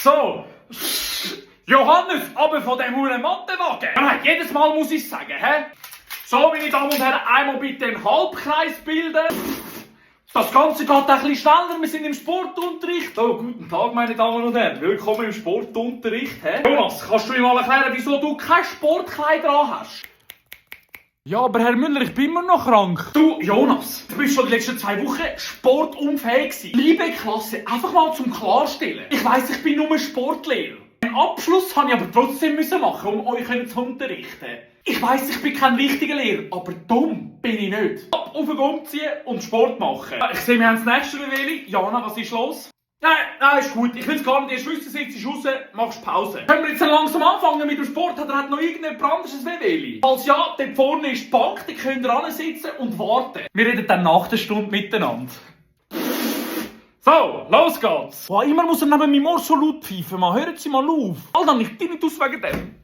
So. Johannes, aber von dem huren Mattenwagen. Ja, jedes Mal muss ich sagen, hä? So, meine Damen und Herren, einmal bitte einen Halbkreis bilden. Das Ganze geht ein bisschen schneller, wir sind im Sportunterricht. So, guten Tag, meine Damen und Herren. Willkommen im Sportunterricht, hä? Jonas, kannst du mir mal erklären, wieso du kein Sportkleid dran hast? Ja, aber Herr Müller, ich bin immer noch krank. Du, Jonas, du bist schon die letzten 2 Wochen sportunfähig gewesen. Liebe Klasse, einfach mal zum Klarstellen. Ich weiss, ich bin nur Sportlehrer. Einen Abschluss habe ich aber trotzdem machen, um euch zu unterrichten. Ich weiss, ich bin kein richtiger Lehrer, aber dumm bin ich nicht. Ab auf den Grund ziehen und Sport machen. Ich sehe, wir haben das nächste Wehwehli. Jana, was ist los? Nein, ist gut. Ich will es gar nicht erst wissen, sitzt raus, machst Pause. Können wir jetzt langsam anfangen mit dem Sport? Oder hat noch irgendjemand anderes Wehwehli? Falls ja, dort vorne ist die Bank, da könnt ihr sitzen und warten. Wir reden dann nach der Stunde miteinander. So, los geht's! Boah, immer muss er neben meinem Ohr so laut pfeifen, man. Hören Sie mal auf. Alter, ich bin nicht aus wegen dem.